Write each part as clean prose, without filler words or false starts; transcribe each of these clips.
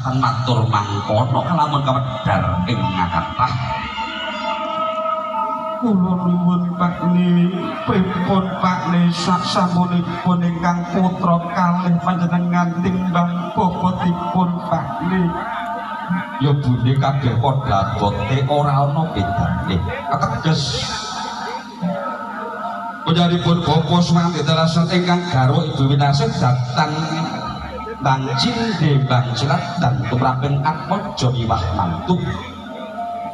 Selatan matur mangkono kalamun kawedar ing ngakathah. Kula nuwun Pakne, pripun Pakne sak sampunipun ingkang putra kalih panjenengan timbang bobotipun Pakne? Ya bune kabeh padha abote ora ana bedane. Ateges pujanipun Bapak Suwanti telasan ingkang garwa Ibu Winasih datang Bang Cinde Bang Cilatan tumraping Atmaja miwah mantu.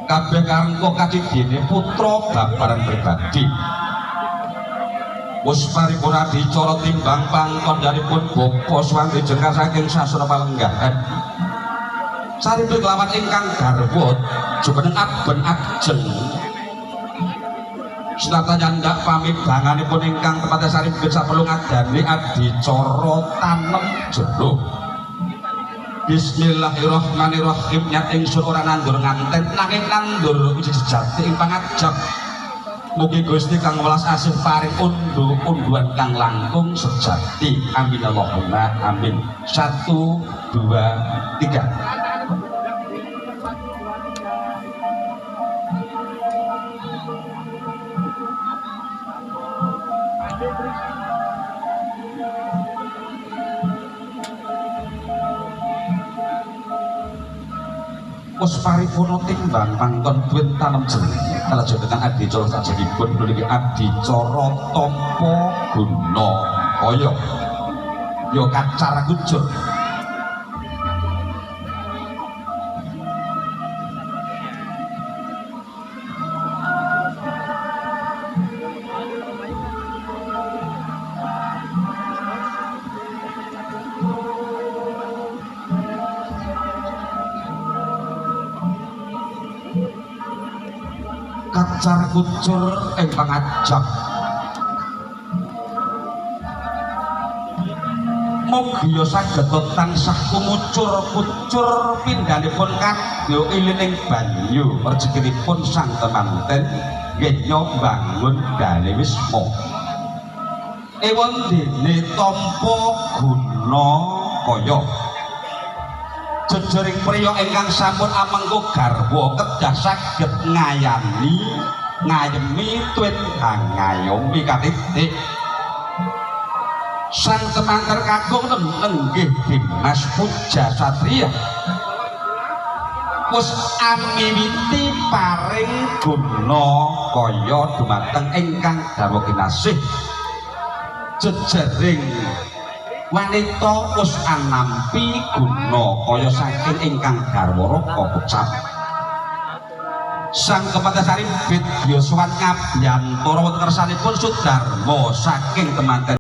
Kabeh karengko kacidene putra babaran pribadi. Wis paripurna adicara timbang pangkondhanipun Bapak Suwanti jengkar saking sasana palenggahan. Saripun kelawan ingkang garwa jumeneng aben ajeng. Senatan nyandak pamidanganipun ingkang tepate saripun saperlu ngadani adicara tanem jero. Bismillahirrahmanirrahim nyat ingsun ora nandur nganten nanging nandur wiji sejati ing pangajap. Mugi Gusti kang welas asih paring undu-unduan kang langkung sejati. Amin Allahumma amin. 1 2 3. Wis paripurna timbang pangkon duit tanem jeneng kalajengan adicara sajengipun niki adicara tampa guna kaya ya kacar kucur. Kacar kucur ing pangajap. Mugi ya saged tansah kumucur-kucur pindhanipun kadya ilining banyu rejekinipun sang temanten nggih mbangun bale wisma. Ewon dene tampa guna kaya jejering priya ingkang sampun amengku garwa kedah saged ngayani ngayemi tuwin hangayomi katitik. Sang temanten kakung nenggih Dimas Puja Satria wis amiwiti paring guna kaya dumateng ingkang garwa kinasih. Jejering wanita wis anampi guna kaya saking ingkang garwa raka pecap. Sang Kepatasari bid yuswan ngabiyantara wonten kersanipun Sudarma saking temanten